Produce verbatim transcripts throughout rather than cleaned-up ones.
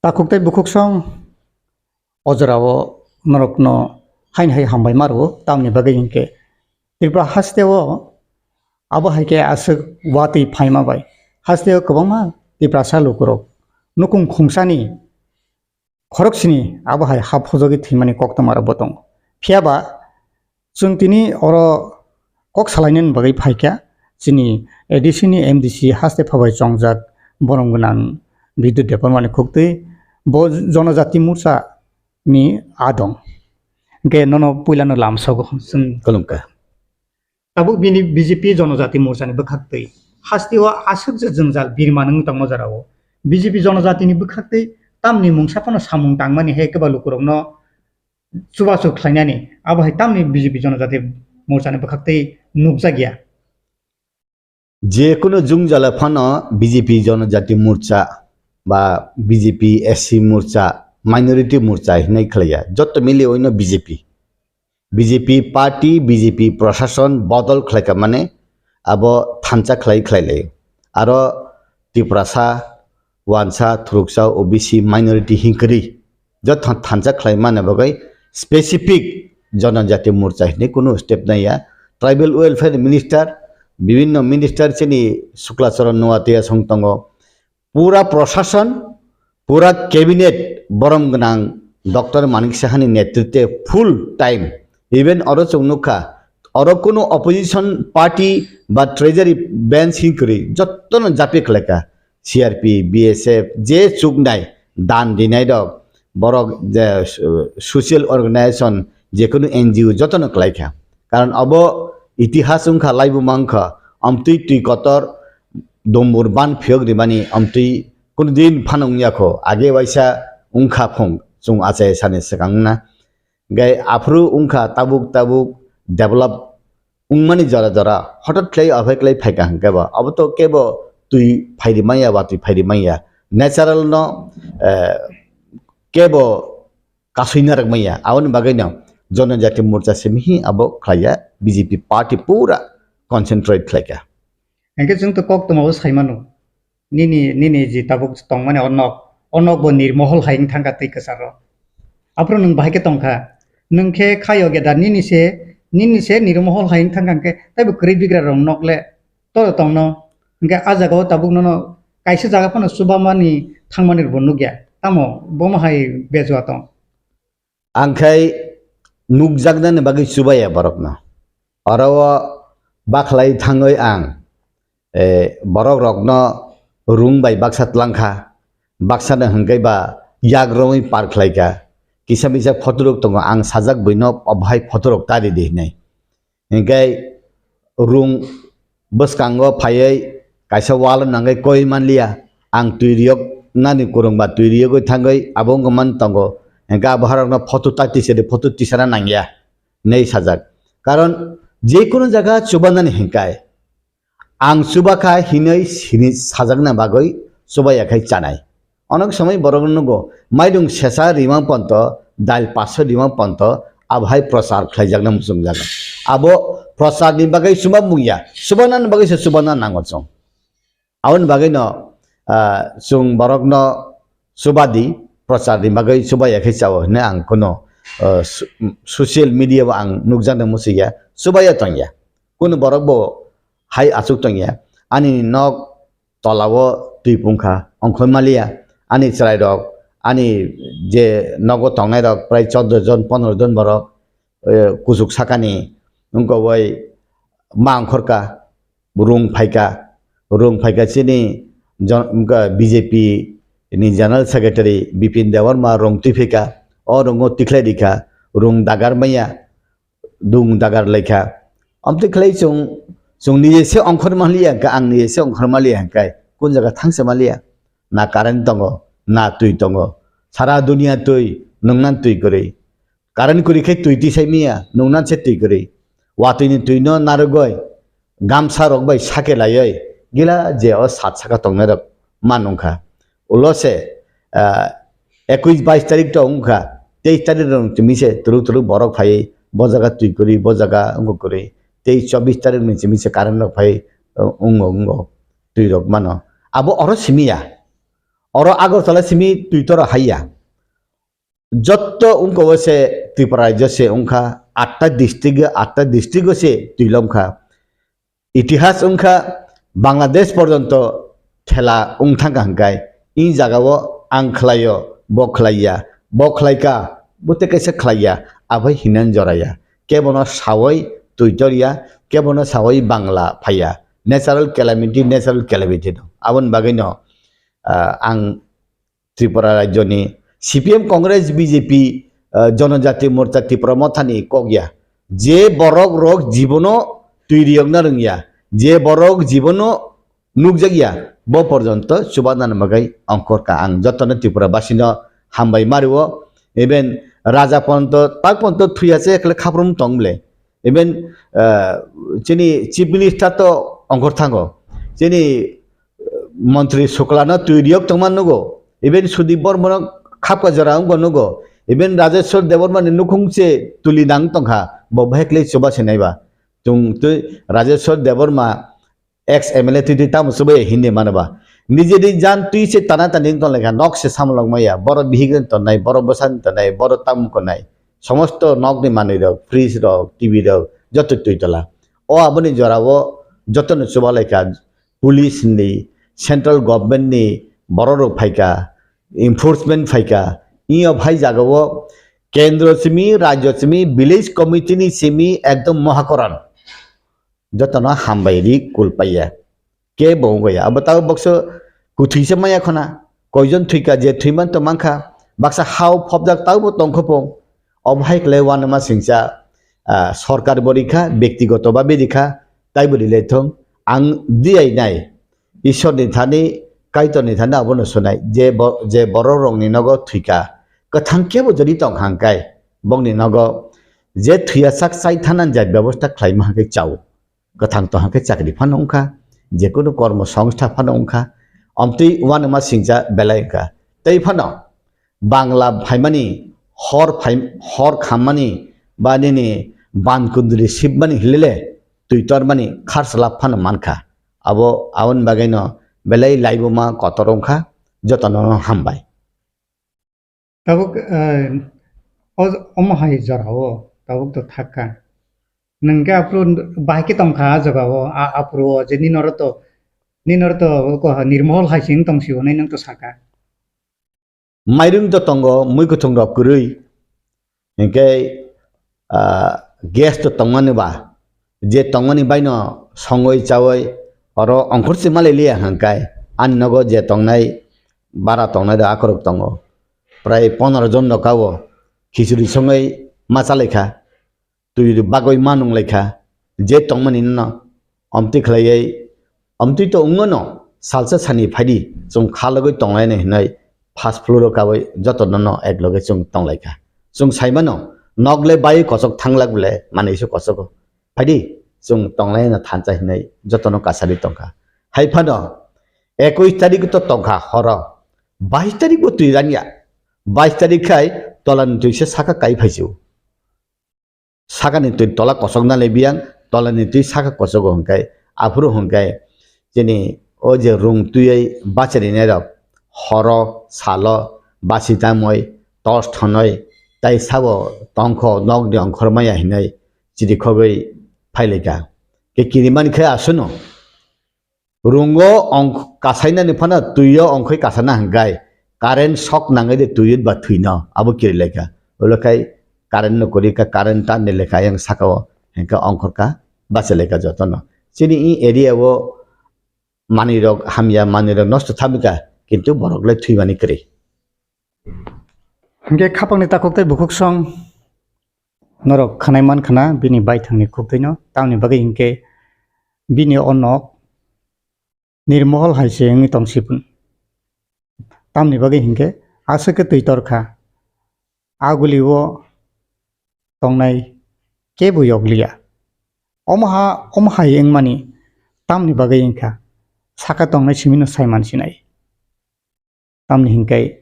Takhuk tei bukhuksong o jorao norokno haino hai hambai ma rwo, tamni bagwi hinkhe Tripura hasteo abo hai khe aswk watwi phaima bai hasteo kwbangma Tiprasa lukurok nukung khungsani khoroksini abo hai ha phojogwi thwimani koktwmarokbo tongo. Phiyaba chwng tini oro kok salainani bagwi phaikha, chini A D C ni M D C haste phabai chongjak borom gwnang Bidyut Debbarmani khuktwi bo Jonojati Morcha ni adong. Hwnkhe nono puilano lamsogo chwng. Khulumkha. Tabuk bini B J P Jonojati Morchani bwkhaktwi hasteo aswk je jwngjal birman wng tongma jorao B J P Jonojatini bwkhaktwi tamni mungsa phano samung tangmani hai kwbang lukurokno chubachu khlainani, abo hai tamni B J P Jonojati Morchani bwkhaktwi nukjakya. Jekunu jwngjalo phano B J P Jonojati Morcha ba B J P S C Morcha, Minority Morcha hinwi khlaiya, jotto mili oino B J P. B J P party, B J P prashason bodol khlaika mane abo thansa khlai khlai lai. Aro Tiprasa, Wansa, Thuruksa, O B C, minority hinkwrwi joto thansa khlai mane bagwi specific Jonojati Morcha hinwi kunu step naiya. Tribal Welfare Minister, bibinno minister chini Sukla Charan Noatia song tongo. Pura prashason, pura cabinet borom gwnang Doctor Manik Sahani netritwe full time, even oro chwng nukha, oro kunu opposition party ba treasury bench hinkwrwi jottono japi khlaika, C R P, B S F, je chuknai dan dinai rok, borok je, uh, social organization, jekunu N G O jotono klaikha. Karon abo itihas wngkha, laibu mankha, amtwi twi kotor, dombur ban phiyok rimani amtwi kunu din phano wngya kho, age waisa wngkha phung chwng achai sani swkang na. Gai aphuru wngkha tabuk tabuk develop wngmani jora jora, hothat khlai aphai khlai phaikha hwnkhe bo, abo to kebo twi phairi manya, watwi phairi manya, natural no, eh, kebo kasui narwk manya. Aboni bagwi no Jonojati Morcha simi hi abo khlaiya, B J P party pura concentrate khlaikha. Hwnkhe chwng to kok tongmao sai mano. Nini, nini je tabuk tongmani o nok, o nok bo nirmohol hai wng thangkha twi kwcharo. Aphuru nwng bahai khe tongkha. Nwng khe khayo geda nini se, nini se nirmohol hai wng thangkha hwnkhe taibo kwrwi bigra rok nok le to tongno. Hwnkhe a jaga o tabuk nono kaisa jaga phano chubamani thangmani bo nukya. Tamo bomo hai bejua tong. Ang khai nukjaknani bagwi chubaya borokno. Oro o bakhlai thangwi ang, eh, borok rokno rung bai baksa tlangkha, baksa no hwnkhe ba yak romwi par khlaikha. Kisa misa photo rok tongo, ang sajak buino obo hai photo rok ta ridi hinwi. Hinkhe rung bwskango phaiwi kaisa walo nangwi koi manliya, ang twi riyok nani kwrwngba twi riyogwi thangwi abo wngkha man tongo, hinkhe abo harokno photo ta tisadi photo tisana nangya hinwi sajak. Karon jekunu jaga chubanani hinkai ang chubakha hinwi sini sajakna bagwi chubaya khai chanai. Onek somoi borok nugo, maidung sesa rima ponto, dail paso rima ponto, abo hai prochar khlaijakna muchungjago. Abo procharni bagwi chuba mungya, chubanani bagwi se chubana nango chwng. Aboni bagwino, ah, chwng borokno chubadi, procharni bagwi chubaya khe chao hwnwi ang kuno, ah, so-, social media o ang nukjakna muchungya, chubaya tongya. Kuno borok bo hai achuk tongya. Ani nok tolao twi pungkha, ongkhormaliya. Ani chwrairok, ani je nogo tongnairok prai choddo jon, pondro jon borok, eh, kuchuk sakani wngkha bai ma ongkhorka, rung phaika, rung phaika chini jon-, wngkha B J P ni General Secretary Bipin Debbarma rung twi phaika, o rungo tikhlai rikha, rung dagar manya, dung dagar laikha. Amtwi khlai chwng, chwng nije se ongkhor manliya hwnkhe, ang nije se ongkhor manliya hwnkhe, kun jaga thangse manliya? Na current tongo, na twi tongo. Sara dunia twi, nungnan twi kwrwi. Current kwrwi khe twi tisai miya, nungnan se twi kwrwi. Watwini twino narwgwi, gamsa rok bai sake laiwi, gila je o sat saka tongnai rok ma nungkha. Ulo se, ah, ekush bais tarik to wngkha, teis tarik rok tumi se twrwk twrwk borok phaiwi bo jaga twi kwrwi, bo jaga wngkha kwrwi, tei chobbish tarik ni simi se current rok phai, uh, wngo, wngo, twi rok mano. Abo oro simi ya. Oro Agartala simi twi tora haiya. Jotto wngkha o se Tripura rajyo se wngkha, atta district, atta district o se twi lomkha. Itihas wngkha Bangladesh porjonto thela wng thangkha hwnkhe, i jagao ang khlaio, bo khlaiya, bo khlaika, bo tei kaisa khlaiya, abai hinani joraya. Kebono sawi twi torya, kebono sawi Bangla phaiya. Natural calamity, natural calamity no. Aboni bagwino, ah, ang Tripura rajyoni C P M, Congress, B J P, ah, Jonojati Morcha Tripura Mothani kok ya. Je borok rok jibono twi riyokna rwngya, je borok jibono nukjakya, bo porjonto chubanani bagwi ongkhorkha. Ang jotono Tripura basino hambai mario, even raja ponto, tak ponto thwiya se ekle khaprum tong ble. Even, ah, chini Chief Minister to ongkhor thango. Chini, ah, Montri Suklano twi riyok tongma nugo. Even Sudip Bormano khapka jora wngbo nugo. Even Rajeshwar Debbarmani nukhung se tuli nang tongkha. Bo bahai khlai chuba se naiba. Chwng twi Rajeshwar Debbarma ex M L A twi twi tamo chubai hindi mano ba. Nijeni jan twi se tana tani wng tong lai kha, nok se samlok maya, borok bihik wng tongnai, borok bwsa wng tongnai, borok tamo wngnai. Somosto nokni manwi rok, fridge rok, T V rok, joto twi tola. O aboni jora o jotono chuba lai kha, police ni, central government ni borok rok phai kha, enforcement phai kha. Iyo phai jaga o kendro simi, rajyo simi, village committee ni simi ekdom mohakoran. Jotono hambai ri kulpaiya. Kebo wngya. Abo tabo baksa kwthwisa maya khona. Koijon thwika je thwiman to mankha. Baksa hao phobjak tabo tongkho pong. Obo hai khlai uanama singcha, ah, sorkar bo rikha, bektigoto ba berikha, taibo rilai thung. Ang diai nai. Ishorni thani, Kaitorni thani abono sunai. Je bo-, je borok rokni nogo thwika. Kwthang kebo jodi tong hangkai. Bongni nogo je thwiya sak chai thanani jai bebosta khlaima hangkai chao. Kwthang tong hangkhe chakri phano wngkha, jekunu kormo songstha phano wngkha, omtwi uanama singcha belai wngkha. Tei phano Bangla phaimani hor phai-, hor khammani ba nini ban kundri sibmani hilele twi tormani kharsalap phano mankha. Abo aboni bagwino belai laibuma kotor wngkha, jotono hambai. Tabuk, eh, o, omo hai jora o tabuk to thak kha. Nwng khe aphuru bahai khe tong kha a jaga o, a, aphuru o je nini oro to, nini oro to ko Nirmohol hai se wng tong sio hinwi nwng to sa kha. Mairum to tongo, mui kuthung rok kwrwi. Hinkhe, ah, gas to tongmani ba, je tongmani baino songwi chawi oro ongkhorsi malai liya hwnkhai, ani nogo je tongnai bara tongnai da akorok tongo, prai pondro jon no kao khichuri songwi ma chalaikha, twi bagwi ma nunglaikha, je tongmani no omtwi khlaiwi, omtwi to wngmano, salsa sani phaidi, chwng kha logwi tonglainai hinwi first floor o kawi jotono no ek loge chwng tonglaikha. Chwng saimano, nok le bai kochok thanglak bole, manwi se kochogo. Phaidi, chwng tonglaino thansa hinwi jotono kasari tongkha. Hai phano, ekwis tarik to tongkha horo, bais tarik bo twi ranya. Bais tarik khai tolani twi se saka kai phaisu. Sakani twi tola kosok nalai biyang, tolani twi saka kosogo hwnkhe, aphuru hwnkhe chini o je rung twiwi bachari nairok horo salo basi tamwi torch thonwi tai sabo tongkho nokni ongkhor maya hinwi chirikhogwi phailaikha. Khe kirimani khe aswkno. Rungo ongkh-, kasainani phano twio ongkhoi kasana hwnkhe current shock nangwi de twio ba thwino abo kiri lekha. Ulo khai current no kwrwi kha, current tar ni lekha yang saka o hwnkhe ongkhor kha bachalaikha jotono. Chini i area o manwi rok hamya, manwi rok nosto thabikha, kintu borok le thwimani kwrwi. Hwnkhe khapangni takhuk tei bukhuk song norok khanai man khna bini baithangni khuktwino, tamni bagwi hinkhe bini o nok nirmohol hai se wngwi tong sibun. Tamni bagwi hinkhe aswk khe twi tor kha, a guli o tongnai kebo yokliya. Omo ha, omo hai wngmani tamni bagwi wngkha, saka tongnai simino sai man sinai. Tamni hinkhe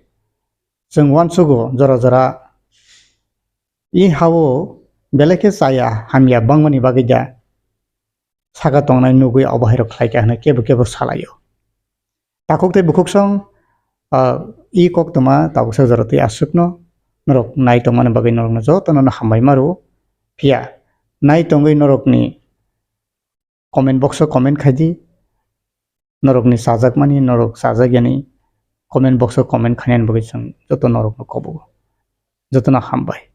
chwng uansugo jora jora i ha-o belai khe chaya hamya bangmani bagwi da saka tongnai nugwi obo hairok khlai kha hwnwi kebo kebo salaio. Takhuk tei bukhuk song Ah, i koktwma tabuksa jora twi aswkno norok nai tongmani bagwi norokno jotono no hambai ma rwo. Phiya nai tongwi norokni comment box o comment khai di. Norokni chajakmani, norok chajakyani comment box o comment khainani bagwi chwng joto norokno kobogo. Jotono hambai.